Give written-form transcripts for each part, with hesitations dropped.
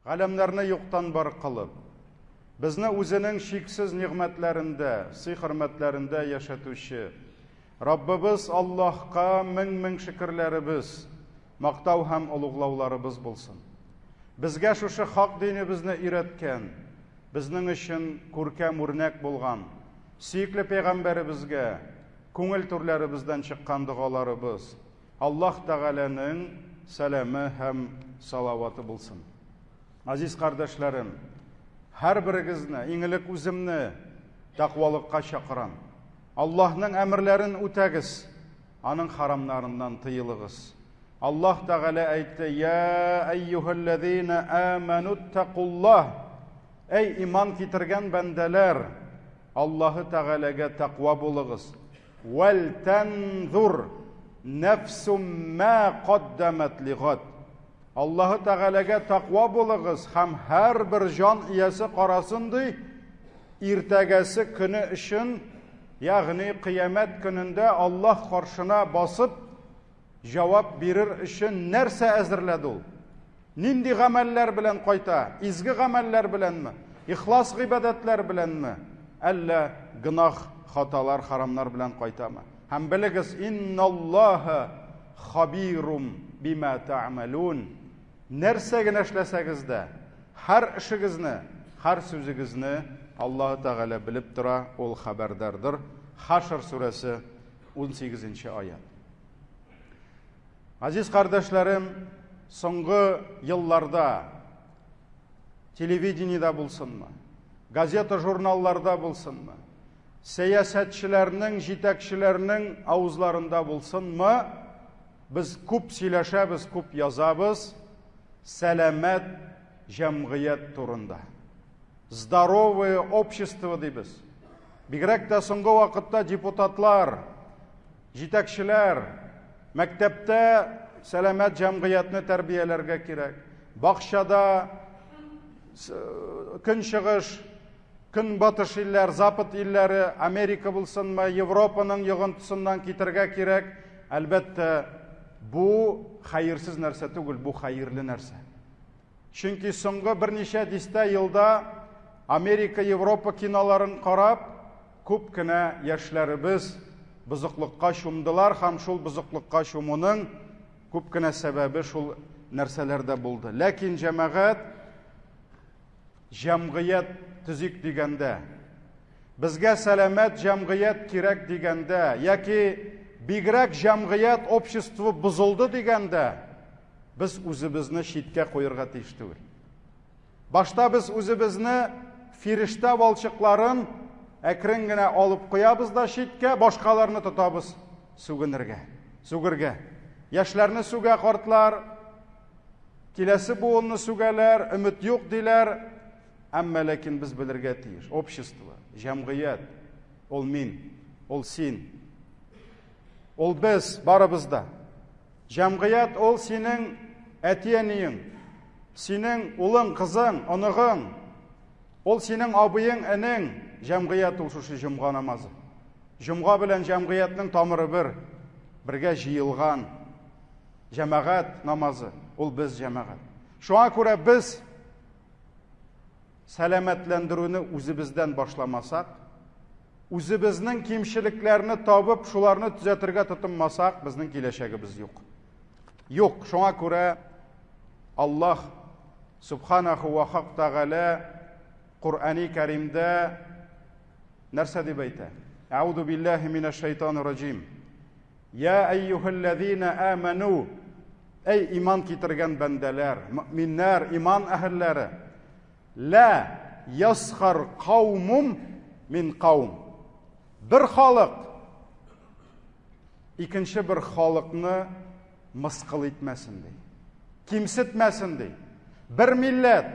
Галәмнәрне юктан бар кылып, безне үзенең чиксез нигъмәтләрендә, сый-хөрмәтләрендә яшәтүче Раббыбыз Аллаһка мең-мең шөкерләребез, мактау һәм олуглауларыбыз булсын. Безгә шушы хак динебезне өйрәткән, безнең өчен күркәм үрнәк булган сөекле пәйгамбәребезгә күңел түрләребездән чыккан догаларыбыз, Аллаһ Тәгаләнең сәламе һәм салаваты булсын. Азиз кардәшләрем, һәрберегезне, иң элек үземне тәкъвалыкка чакырам. Аллаһның әмерләрен үтәгез, аның харамнарыннан тыелыгыз. Аллаһ Тәгалә әйтте: "Я әйюһәлләзина аману тәкуллаһ". Әй иман китергән бәндәләр, Аллаһы Тәгаләгә тәкъва булыгыз. Вәл тәнзур нәфсум ма каддамат лигад. Аллаһы Тәгаләгә тәкъва булыгыз һәм һәрбер җан иясе карасын ди, иртәгәсе көне өчен, ягъни кыямәт көнендә Аллаһ каршына басып җавап бирер өчен нәрсә әзерләде ул? Нинди гамәлләр белән кайта? Изге гамәлләр беләнме? Ихлас гыйбадәтләр беләнме? Әллә гөнаһ, хаталар, харамнар белән кайтамы? Һәм белегез, инналлаһа хабирум бима та'малун. Нәрсә генә эшләсәгез дә, һәр эшегезне, һәр сүзегезне Аллаһы Тәгалә белеп тора, ул хәбәрдардыр. Хашр сүрәсе 18 нче аят. Азиз кардәшләрем, соңгы елларда телевидениедә булсынмы, газета-журналларда булсынмы, сәясәтчеләрнең, җитәкчеләрнең авызларында булсынмы, без күп сөйләшәбез, күп язабыз сәламәт җәмгыять турында. Здоровое общество дибез. Бигрәк тә соңгы вакытта депутатлар, Җитәкчеләр, мәктәптә сәламәт җәмгыятьне тәрбияләргә кирәк. Бакчада көнчыгыш, көнбатыш илләр, запад илләре, Америка булсынмы, Европаның йогынтысыннан китергә кирәк. Әлбәттә, бу хәерсез нәрсә түгел, бу хәерле нәрсә. Чөнки соңгы берничә дистә елда Америка, Европа киноларын карап, күп кенә яшьләребез бозыклыкка чумдылар һәм шул бозыклыкка чумуның күп кенә сәбәбе шул нәрсәләрдә булды. Ләкин җәмәгать, җәмгыять төзик дигәндә, безгә сәламәт җәмгыять кирәк дигәндә, яки бигрәк җәмгыять, общество бозылды дигәндә, без үзебезне читкә куерга тиеш түгел. Башта без үзебезне фирештә валчыкларын әкрен генә алып куябыз да читкә, башкаларны тотабыз сүгенергә, сүгергә. Яшьләрне сүгә картлар, киләсе буынны сүгәләр, өмет юк диләр. Әмма ләкин без белергә тиеш, общество, җәмгыять, ул мин, ул син, ул без, барыбыз да. Җәмгыять ул синең әти-әниең, синең улың, кызың, оныгың. Ул синең абыең, энең. Җәмгыять ул шушы җомга намазы. Җомга белән җәмгыятьнең тамыры бер. Бергә җыелган җәмәгать намазы. Ул без җәмәгать. Шуңа күрә без сәламәтләндерүне үзебездән башламасак, үзебезнең кимчелекләрне табып, шуларны төзәтергә тотынмасак, безнең киләчәгебез юк. Юк, шуңа күрә Аллаһ Субханаху ва Хак Тәгалә Коръәни Кәримдә нәрсә дип әйтә? Әуду биллаһи минәш шайтанир раҗим. Я әйюһәлләзина аману. Әй иман китергән бәндәләр, мөминнәр, иман әһелләре. Лә ясхар каумум мин каум. Бер халык икенче бер халыкны мыскыл итмәсен ди. Кимсетмәсен ди. Бер милләт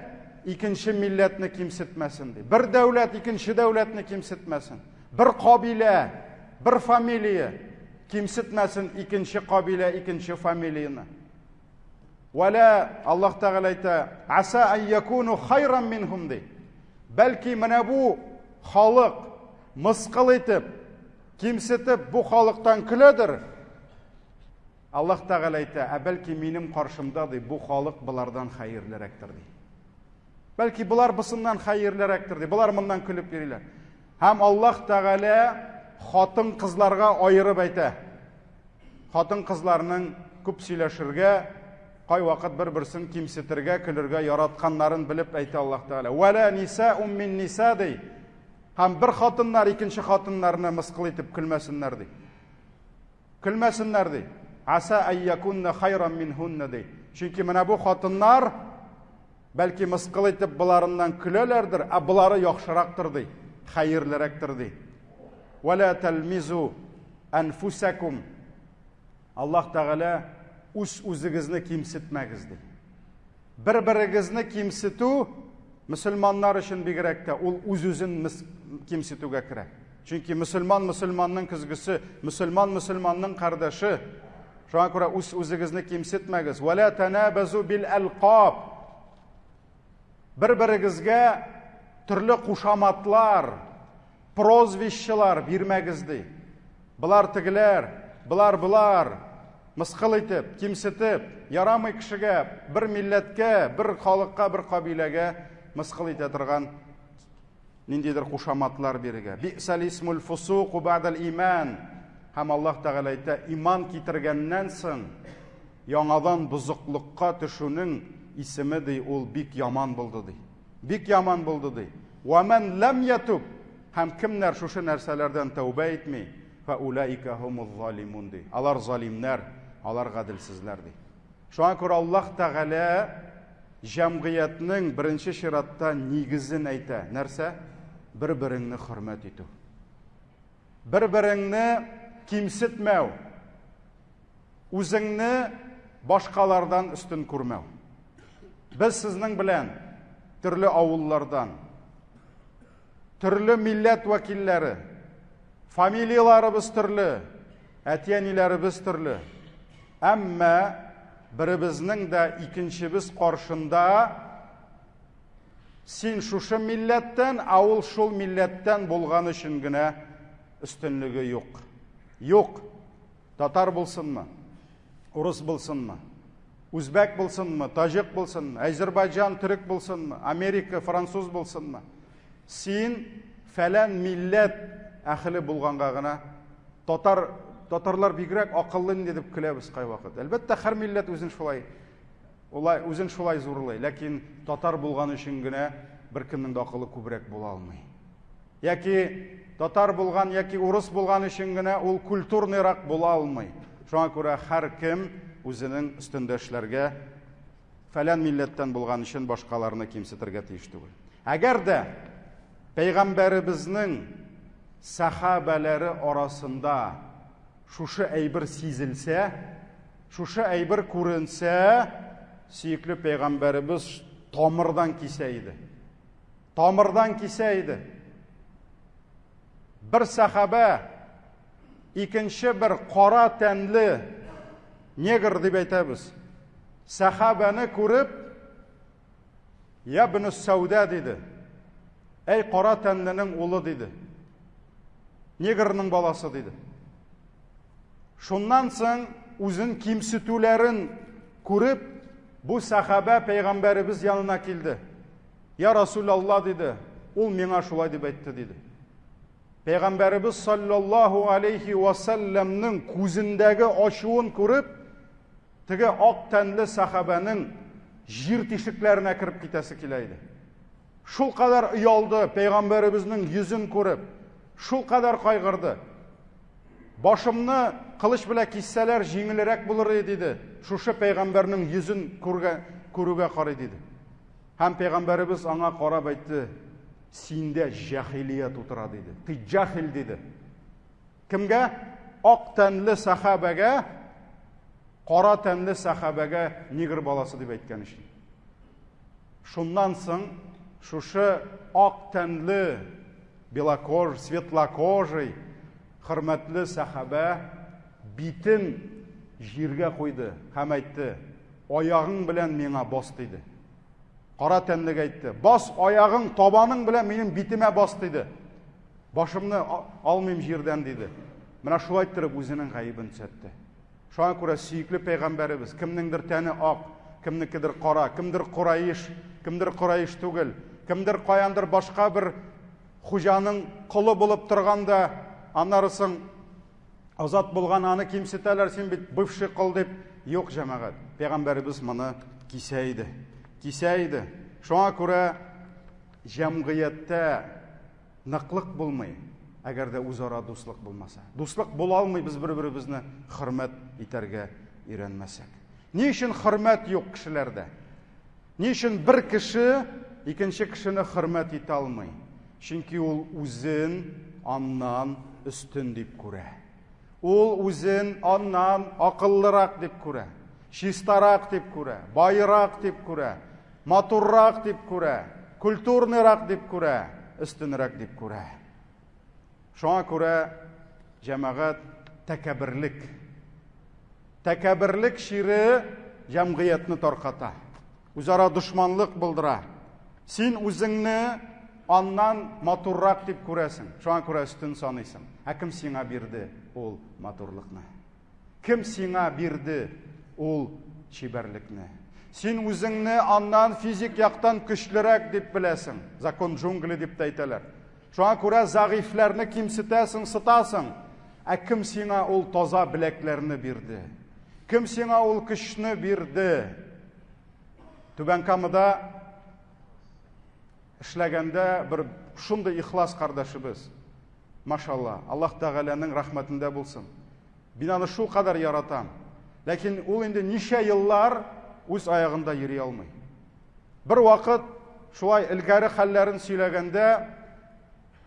икенче милләтне кимсетмәсен ди. Бер дәүләт икенче дәүләтне кимсетмәсен. Бер кабилә, бер фамилия кимсетмәсен икенче кабилә, икенче фамилияне. Вәлә Аллаһ Тәгалә әйтә, аса ан якуну хайран минһум ди. Бәлки менә бу халык мыскыл итеп, кимсетеп бу халыктан көләдер. Аллаһ Тәгалә әйтә, ә бәлки минем каршымда ди, бу халык болардан хәерлерәктер ди. Бәлки болар бусыннан хәерлерәктер ди. Болар моннан көлеп йөриләр. Һәм Аллаһ Тәгалә хатын-кызларга аерып әйтә. Хатын-кызларның күп сөйләшергә, кайвакыт бер-берсен кимсетергә, көлергә яратканнарын белеп әйтә Аллаһ Тәгалә. Вәлә нисаум мин ниса ди. Һәм бер хатыннар икенче хатыннарны мыскыл итеп көлмәсеннәр ди. Көлмәсеннәр ди. Аса айякунна хайран минһунна ди. Чөнки менә бу хатыннар бәлки мыскыл итеп боларыннан көләләрдер, ә болары яхшырактыр ди, хәерлерәктер ди. Вәлә тәлмизу әнфусакум. Аллаһ Тәгалә үз үзегезне кимсетмәгез ди. Бер-берегезне кимсетү мөселманнар өчен бигрәк тә ул үз-үзен кимсетүгә керә. Чөнки мөселман мөселманның көзгесе, мөселман мөселманның кардәше. Шуңа күрә үз-үзегезне кимсетмәгез. Вәлә танабазу бил алқаб. Бер-берегезгә төрле кушаматлар, прозвищелар бирмәгез ди. Болар тегеләр, болар болар. Мыскыл итеп, кимсетеп, ярамый кешегә, бер милләткә, бер халыкка, бер кабиләгә мыскыл итә торган ниндидер кушаматлар бирергә. Би'сәл исмул фусуку бәгъдәл иман. Һәм Аллаһ Тәгалә әйтә, иман китергәннән соң яңадан бозыклыкка төшүнең исеме ди, ул бик яман булды ди. Бик яман булды ди. Ва ман лам ятуб һәм кемнәр шушы нәрсәләрдән тәүбә итми, фа улаика хумуз залимун ди. Алар залимнәр, алар гаделсезләр ди. Шуңа күрә Аллаһ Тәгалә җәмгыятьнең беренче чиратта нигезен әйтә. Нәрсә? Бер-береңне хөрмәт итү. Бер-береңне кимсетмәү. Үзеңне башкалардан өстен күрмәү. Без сезнең белән төрле авыллардан, төрле милләт вәкилләре, фамилияләребез төрле, әти-әниләребез төрле. Әмма беребезнең дә икенчебез каршында син шушы милләттән, ә ул шул милләттән булган өчен генә өстенлеге юк. Юк. Татар булсынмы, урыс булсынмы, үзбәк булсынмы, таҗик булсынмы, әзербайҗан, төрек булсынмы, Америка, француз булсынмы. Син фәлән милләт әһеле булганга гына татар татарлар бигрәк акыллы инде дип көләбез кайвакыт. Әлбәттә, һәр милләт үзен шулай улай үзен шулай зурлый, ләкин татар булган өчен генә беркемнең дә акылы күбрәк була алмый. Яки татар булган, яки урыс булган өчен генә ул культурныйрак була алмый. Шуңа күрә һәркем үзенең өстендә эшләргә, фәлән милләттән булган өчен башкаларны кимсетергә тиеш түгел. Әгәр дә пәйгамбәребезнең сәхабәләре арасында шушы әйбер сизелсә, шушы әйбер күренсә, сөекле пәйгамбәребез тамырдан кисә иде. Тамырдан кисә иде. Бер сәхабә икенче бер кара тәнле негр дип әйтәбез. Сәхабәне күреп, Я бну сәүдә диде. Әй кара тәнленең улы диде. Негрның баласы диде. Шуннан соң үзен кимсетүләрен күреп, бу сәхабә пәйгамбәребез янына килде. Я Расулалла диде, ул миңа шулай дип әйтте диде. Пәйгамбәребез саллаллаһу алейхи ва салламның күзендәге ачуын күреп, теге ак тәнле сахабәнең җир тишекләренә кереп китәсе килә иде. Шул кадәр оялды пәйгамбәребезнең йөзен күреп, шул кадәр кайгырды. Башымны кылыч белән киссәләр җиңелрәк булыр иде диде. Шушы пәйгамбәрнең йөзен күргә, күрүгә карый диде. Һәм пәйгамбәребез аңа карап әйтте, синдә җәһилият утыра диде. Ты җәһил диде. Кемгә? Ак тәнле сахабәгә, кара тәнле сахабәгә негр баласы дип әйткән өчен. Шуннан соң шушы ак тәнле, белокож, светлокожий, хөрмәтле сахабә битен җиргә куйды һәм әйтте, Аягың белән миңа бас, диде. Кара тәнлегә әйтте, бас аягың, табаның белән минем битемә бас, диде. Башымны алмыйм җирдән, диде. Менә шулай иттереп үзенең гаебен төзәтте. Шуңа күрә сөекле пәйгамбәребез, кемнеңдер тәне ак, кемнекедер кара, кемдер кураиш, кемдер Курайш түгел, кемдер каяндыр башка бер хуҗаның колы булып торган да, аннары соң азат булган, аны кимсетәләр, син бит бывший кол дип. Юк, җәмәгать, пәйгамбәребез моны кисә иде. Кисә иде. Шуңа күрә җәмгыятьтә ныклык булмый, әгәр дә үзара дуслык булмаса. Дуслык була алмый без бер-беребезне хөрмәт итәргә өйрәнмәсәк. Ни өчен хөрмәт юк кешеләрдә? Ни өчен бер кеше икенче кешене хөрмәт итә алмый? Чөнки ул үзен аннан өстен дип күрә. Ул үзен аннан акыллырак дип күрә, чистарак дип күрә, байрак дип күрә, матуррак дип күрә, культурныйрак дип күрә, өстенрәк дип күрә. Шуңа күрә җәмәгать тәкәбберлек. Тәкәбберлек чире җәмгыятьне тарката. Үзара дошманлык булдыра. Син үзеңне аннан матуррак дип күрәсең. Шуңа күрә өстен саныйсың. Ә кем сиңа бирде ул матурлыкны? Кем сиңа бирде ул чибәрлекне? Син үзеңне аннан физик яктан көчлерәк дип беләсең. Закон джунгли дип тә әйтәләр. Шуңа күрә зәгыйфьләрне кимсетәсең, сытасың. Ә кем сиңа ул таза беләкләрне бирде? Кем сиңа ул көчне бирде? Түбән Камада эшләгәндә бер шундый ихлас кардәшебез. Машалла, Аллаһ Тәгаләнең рәхмәтендә булсын. Мин аны шул кадәр яратам. Ләкин ул инде ничә еллар үз аягында йөри алмый. Бер вакыт шулай элгәре хәлләрен сөйләгәндә,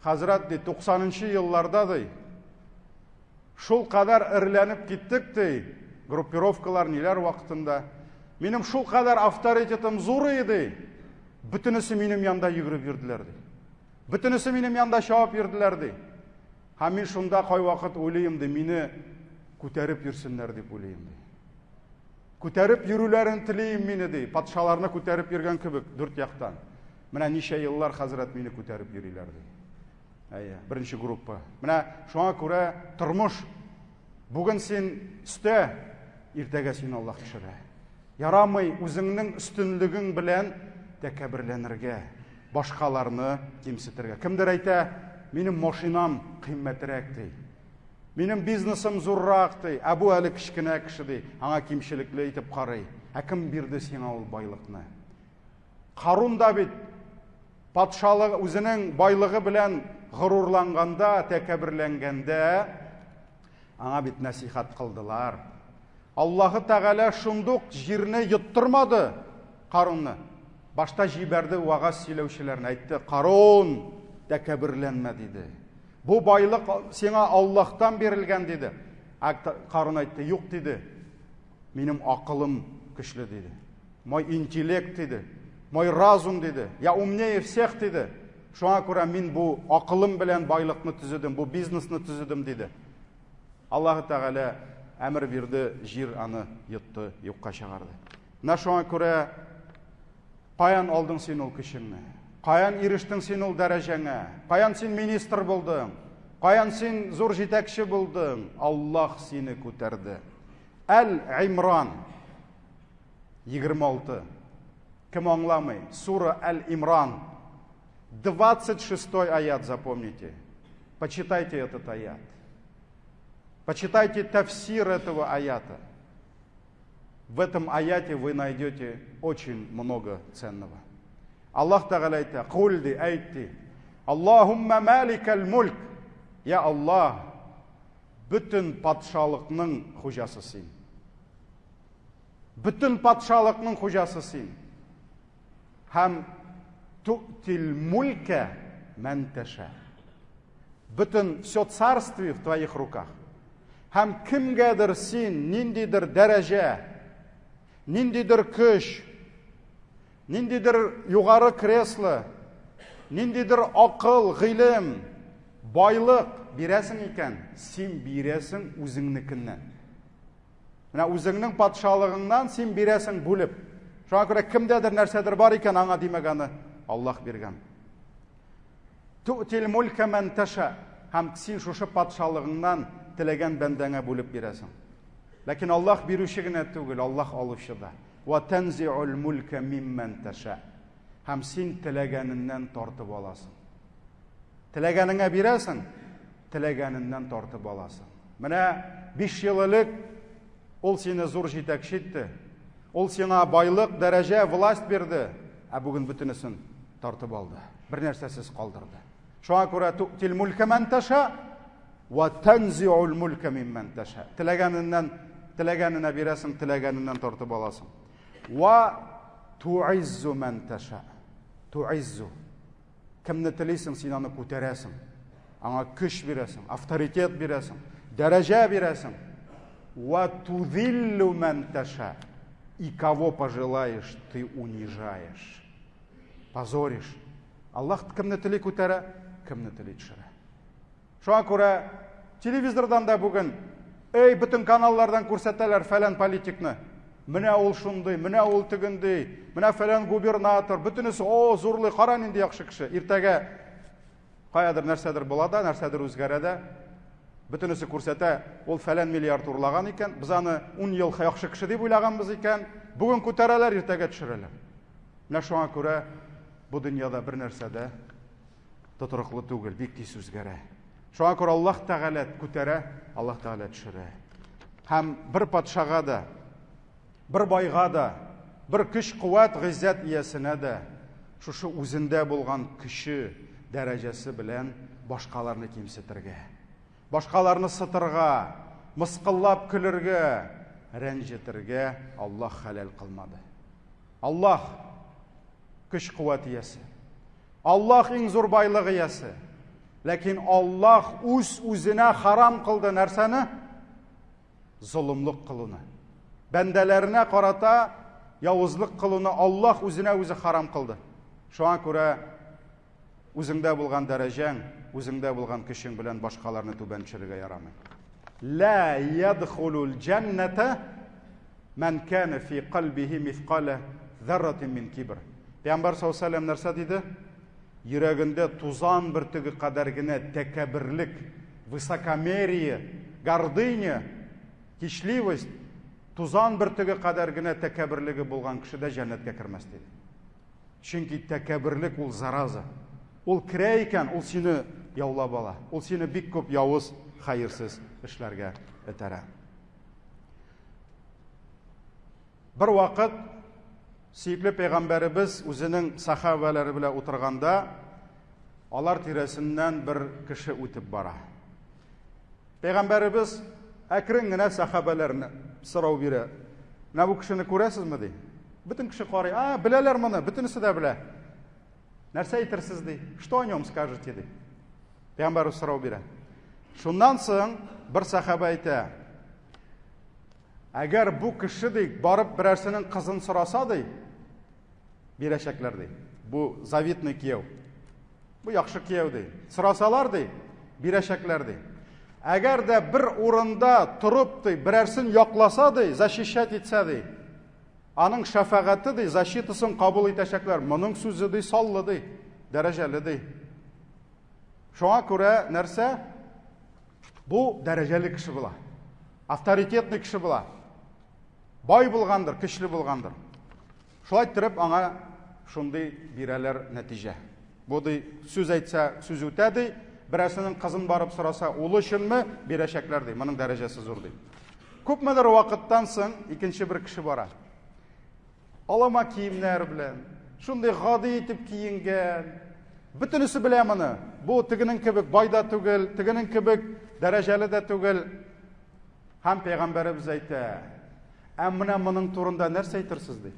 хәзрәт ди, 90 елларда ди, шул кадәр эрләнеп киттек ди, группировкалар ниләр вакытында. Минем шул кадәр авторитетым зур иде, бөтенесе минем янда йөгереп йөрделәр ди. Бөтенесе минем янда чабып йөрделәр ди. Һәм мин шунда кайвакыт уйлыйм ди, мине күтәреп йөрсеннәр дип уйлыйм ди. Күтәреп йөрүләрен телим мине ди. Патшаларны күтәреп йөргән кебек дүрт яктан. Менә ничә еллар хәзрәт мине күтәреп йөриләр ди. Әйе, беренче группа. Менә шуңа күрә тормыш бүген син өстә, иртәгә син Аллаһ төшерә. Ярамый үзеңнең өстенлегең белән тәкәбберләнергә, башкаларны кимсетергә. Кемдер әйтә, минем машинам кыйммәтрәк ди. Минем бизнесым зуррак ди, ә бу әле кечкенә кеше ди, аңа кимчелекле итеп карый. Ә кем бирде сиңа ул байлыкны? Карун да бит патшалыгы үзенең байлыгы белән горурланганда, тәкәбберләнгәндә аңа бит нәсихәт кылдылар. Аллаһы Тәгалә шундук җирне йоттырмады Карунны. Башта җибәрде вагаз сөйләүчеләрне, әйтте, Карун, тәкәбберләнмә диде. Бу байлык сиңа Аллаһтан бирелгән диде. Ә Карун әйтте, юк диде. Минем акылым көчле диде. Мой интеллект диде. Мой разум диде. Я умнее всех диде. Шуңа күрә мин бу акылым белән байлыкны төзедем, бу бизнесны төзедем диде. Аллаһы Тәгалә әмер бирде, җир аны йотты, юкка чыгарды. Менә шуңа күрә каян алдың син ул көчеңне? Каян ирештең син ул дәрәҗәңә? Каян син министр булдың? Каян син зур җитәкче булдың? Аллаһ сине күтәрде. Әл-Имран 26. Кем аңламый? Сура Әл-Имран 26 аят запомните. Почитайте этот аят. Почитайте тафсир этого аята. В этом аяте вы найдете очень много ценного. Аллаһ Тәгалә әйтә, кул ди, әйт ди. Аллаһумма маликал мульк. Я Аллаһ, бөтен патшалыкның хуҗасы син. Бөтен патшалыкның хуҗасы син. Һәм ту'тил мулька мән тәшә. Бөтен все царствие в твоих руках. Һәм кемгәдер син ниндидер дәрәҗә, ниндидер көч, ниндидер югары кресло, ниндидер акыл, гыйлем, байлык бирәсең икән, син бирәсең үзеңнекеннән. Менә үзеңнең патшалыгыңнан син бирәсең бүлеп. Шуңа күрә кемдәдер нәрсәдер бар икән, аңа димәк аны Аллаһ биргән. Ту'тил мулька ман таша. Һәм син шушы патшалыгыңнан теләгән бәндәңә бүлеп бирәсең. Ләкин Аллаһ бирүче генә түгел, Аллаһ алучы да. Ва танзи'ул мулька мимман таша. Һәм син теләгәненнән тартып аласың. Теләгәнеңә бирәсең, теләгәненнән тартып аласың. Менә 5 ел элек ул сине зур җитәкче итте. Ул сиңа байлык, дәрәҗә, власть бирде, ә бүген бөтенесен тартып алды. Бер нәрсәсез калдырды. Шуңа күрә ту'тил мулька ман таша ва танзи'ул мулька мимман таша. Теләгәненнән теләгәненә бирәсең, теләгәненнән тартып аласың. Ва ту'иззу ман таша. Ту'иззу. Кемне телисең, син аны күтәрәсең. Аңа көч бирәсең, авторитет бирәсең, дәрәҗә бирәсең. Ва тузиллю ман таша. И кого пожелаешь, ты унижаешь. Позоришь. Аллаһ кемне тели күтәрә, кемне тели төшерә. Шуңа күрә телевизордан да бүген эй, бөтен каналлардан күрсәтәләр фәлән политикны. Менә ул шундый, менә ул тегендей, менә фәлән губернатор, бөтенесе, о, зурлый, кара нинди яхшы кеше. Иртәгә каядыр нәрсәдер була да, нәрсәдер үзгәрә дә, бөтенесе күрсәтә, ул фәлән миллиард урлаган икән, без аны 10 ел яхшы кеше дип уйлаганбыз икән, бүген күтәрәләр, иртәгә төшерәләр. Менә шуңа күрә бу дөньяда бер нәрсә дә тотрыклы түгел, бик тиз үзгәрә. Шуңа күрә Аллаһ Тәгалә күтәрә, Аллаһ Тәгалә төшерә. Һәм бер патшага да, бер байга да, бер көч-куәт, гыйззәт иясенә дә шушы үзендә булган көче, дәрәҗәсе белән башкаларны кимсетергә, башкаларны сытырга, мыскыллап көлергә, рәнҗетергә Аллаһ хәләл кылмады. Аллаһ көч-куәт иясе. Аллаһ иң зур байлык иясе. Ләкин Аллаһ үз үзенә харам кылды нәрсәне? Золымлык кылуны. Бәндәләренә карата явызлык кылуны Аллаһ үзенә үзе харам кылды. Шуңа күрә үзеңдә булган дәрәҗәң, үзеңдә булган көчең белән башкаларны түбән төшерергә ярамый. Ла ядхулул җанната Мән кәне фи кальбихи мифкалә зәрратин мин кибр. Пәйгамбәр саллаллаху алейһи нәрсә диде? Йөрәгендә тузан бөртеге кадәр генә тәкәбберлек, высокомерие, гордыня, кичливость, тузан бөртеге кадәр генә тәкәбберлеге булган кеше дә җәннәткә кермәс диде. Чөнки тәкәбберлек ул зараза. Ул керә икән, ул сине яулап ала. Ул сине бик күп явыз, хәерсез эшләргә этәрә. Бер вакыт сөекле пәйгамбәребез үзенең сахабәләре белән утырганда, алар тирәсеннән бер кеше үтеп бара. Пәйгамбәребез әкрен генә сахабәләренә сорау бирә. Менә бу кешене күрәсезме ди? Бөтен кеше карый. А, беләләр моны, бөтенесе дә белә. Нәрсә әйтерсез ди? Что о нем скажете ди? Пәйгамбәребез сорау бирә. Шуннан соң бер сахаба әйтә. Әгәр бу кеше ди, барып берәрсенең кызын сораса ди, бирәчәкләр ди. Бу завидный кияү. Бу яхшы кияү ди. Сорасалар ди, бирәчәкләр ди. Әгәр дә бер урында торып ди, берәрсен якласа ди, защищать итсә ди, аның шәфәгате ди, защитасын кабул итәчәкләр. Моның сүзе ди саллы ди, дәрәҗәле ди. Шуңа күрә нәрсә? Бу дәрәҗәле кеше була. Авторитетный кеше була. Бай булгандыр, көчле булгандыр. Шулай иттереп аңа шундый бирәләр нәтиҗә. Бу ди сүз әйтсә, сүз үтә ди, берәрсенең кызын барып сораса, улы өченме бирәчәкләр ди. Моның дәрәҗәсе зур ди. Күпмедер вакыттан соң икенче бер кеше бара. Алама киемнәр белән, шундый гади итеп киенгән. Бөтенесе белә моны. Бу тегенең кебек бай да түгел, тегенең кебек дәрәҗәле дә түгел. Һәм пәйгамбәребез әйтә: "Ә менә моның турында нәрсә әйтерсез?" ди.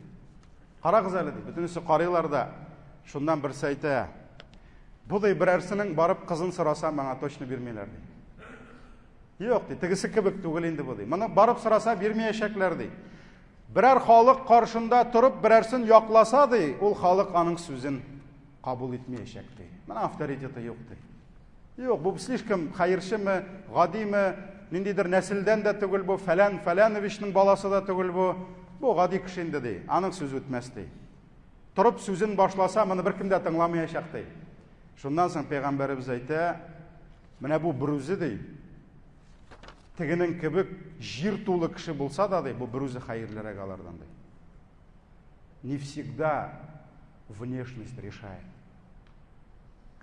Карагыз әле ди. Бөтенесе карыйлар да, шуннан берсе әйтә: "Бу ди берәрсенең барып кызын сораса, миңа точно бирмиләр ди. Юк ди, тегесе кебек түгел инде бу ди. Моны барып сораса бирмәячәкләр ди. Берәр халык каршында торып берәрсен якласа ди, ул халык аның сүзен кабул итмәячәк ди. Менә авторитеты юк ди. Юк, бу слишком хәерчеме, гадиме, ниндидер нәселдән дә түгел бу, фәлән Фәләновичның баласы да түгел бу. Бу гади кеше инде ди. Аның сүзе үтмәс ди. Торып сүзен башласа, моны беркем дә тыңламаячак ди. Шуннан соң пәйгамбәребез әйтә, менә бу берүзе ди, Тегенең кебек җир тулы кеше булса да, ди, бу берүзе хәерлерәк алардан, ди. Не всегда. Внешность решает.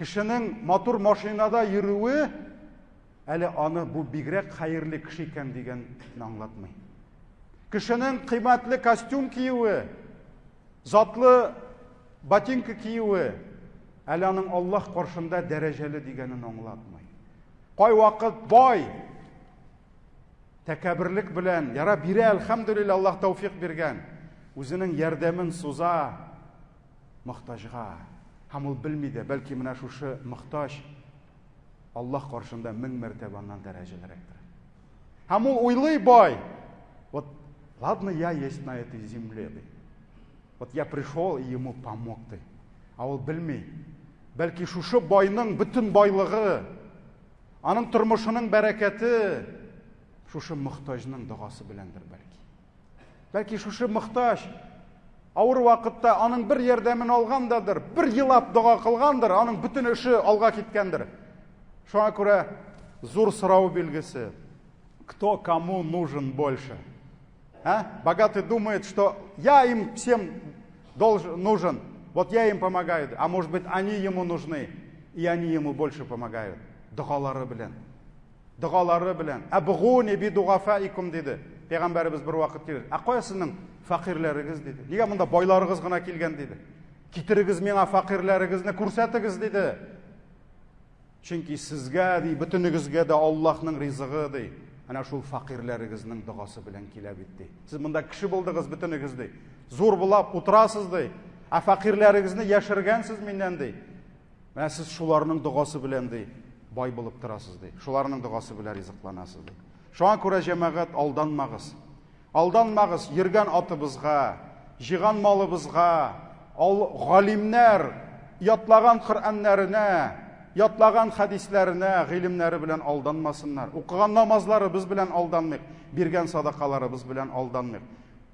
Кешенең матур машинада йөрүе әле аны бу бигрәк хәерле кеше икән дигәнне аңлатмый. Кешенең кыйммәтле костюм киюе, затлы ботинка киюе әле аның Аллаһ каршында дәрәҗәле дигәнен аңлатмый. Кайвакыт бай тәкәбберлек белән, яра бирә, әлхәмдүлилләһ, Аллаһ тәүфик биргән, үзенең ярдәмен суза мохтаҗга. Һәм ул белми дә, бәлки менә шушы мохтаҗ Аллаһ каршында мең мәртәбә аннан дәрәҗәлерәктер. Һәм ул уйлый бай, вот ладно, я есть на этой земле, ди. Вот я пришел и ему помог, ди. Ә ул белми. Бәлки шушы байның бөтен байлыгы, аның тормышының бәрәкәте шушы мохтаҗның догасы беләндер бәлки. Бәлки шушы мохтаҗ авыр вакытта аның бер ярдәмен алгандадыр, бер елап дога кылгандыр, аның бөтен эше алга киткәндер. Шуңа күрә зур сорау билгесе. Кто кому нужен больше? А? Богатый думает, что я им всем должен, нужен, вот я им помогаю. А может быть, они ему нужны, и они ему больше помогают. Догалары белән. Догалары белән. Әбгуни би дугафаикум диде. Пәйгамбәребез бер вакыт килде. Ә кая сезнең фәкыйрьләрегез диде. Нигә монда байларыгыз гына килгән диде. Китерегез миңа фәкыйрьләрегезне күрсәтегез диде. Чөнки сезгә, ди, бөтенегезгә дә Аллаһның ризыгы, ди. Әнә шул фәкыйрьләрегезнең догасы белән килә бит, ди. Сез монда кеше булдыгыз бөтенегез, ди. Зур булап утырасыз, ди. Ә фәкыйрьләрегезне яшергәнсез миннән, ди. Менә сез шуларның догасы белән, ди, бай булып торасыз, ди. Шуларның догасы белән ризыкланасыз, ди. Шуңа күрә, җәмәгать, алданмагыз. Алданмагыз, йөргән атыбызга, җыйган малыбызга, ал галимнәр ятлаган Коръәннәренә, ятлаган хәдисләренә, гыйлемнәре белән алданмасыннар. Укыган намазларыбыз белән алданмыйк, биргән садакаларыбыз белән алданмыйк.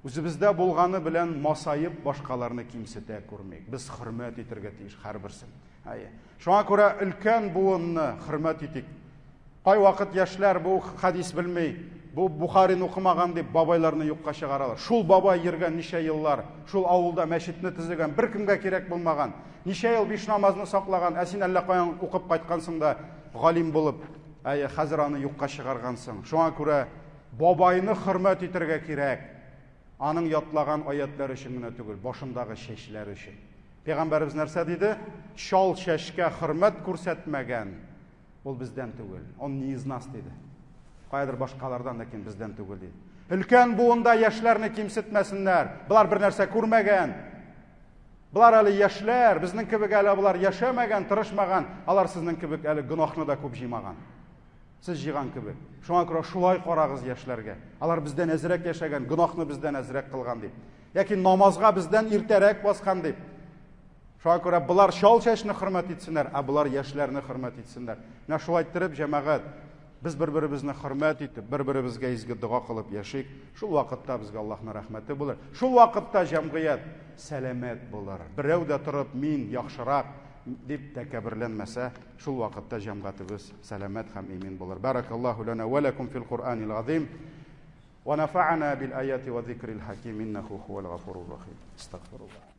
Үзебездә булганы белән масаеп башкаларны кимсетә күрмик. Без хөрмәт итәргә тиеш һәрберсен. Әйе. Шуңа күрә өлкән буынны хөрмәт итик. Кайвакыт яшьләр бу хәдис белми, бу Бухарин укымаган дип бабайларны юкка чыгаралар. Шул бабай йөргән ничә еллар, шул авылда мәчетне төзегән, беркемгә кирәк булмаган. Ничә ел биш намазны саклаган, ә син әллә каян укып кайткансың да галим булып, әйе, хәзер аны юкка чыгаргансың. Шуңа күрә бабайны хөрмәт итәргә кирәк. Аның ятлаган аятлар өчен генә түгел, башындагы чәчләр өчен. Пәйгамбәребез нәрсә диде? Чал чәчкә хөрмәт күрсәтмәгән Ул бездән түгел. Он не из нас диде. Каядыр башкалардан, ләкин бездән түгел диде. Өлкән буында яшьләрне кимсетмәсеннәр. Болар бер нәрсә күрмәгән. Болар әле яшьләр, безнең кебек әле болар яшәмәгән, тырышмаган. Алар сезнең кебек әле гөнаһны да күп җыймаган. Сез җыйган кебек. Шуңа күрә шулай карагыз яшьләргә. Алар бездән әзрәк яшәгән, гөнаһны бездән әзрәк кылган дип. Яки намазга бездән иртәрәк баскан дип. Шуңа күрә болар чал чәчне хөрмәт итсеннәр, ә болар яшьләрне хөрмәт итсеннәр. Менә шулай иттереп, җәмәгать, без бер-беребезне хөрмәт итеп, бер-беребезгә изге дога кылып яшик. Шул вакытта безгә Аллаһның рәхмәте булыр. Шул вакытта җәмгыять сәламәт булыр. Берәү дә торып, мин яхшырак дип тәкәбберләнмәсә, шул вакытта җәмгыятебез сәламәт һәм имин булыр. Баракаллаһу лана ва лакум фил Куръанил азим. Ва нафа'ана бил аяти ва зикрил хаким иннаху хувал гафурур рахим. Астагфируллах.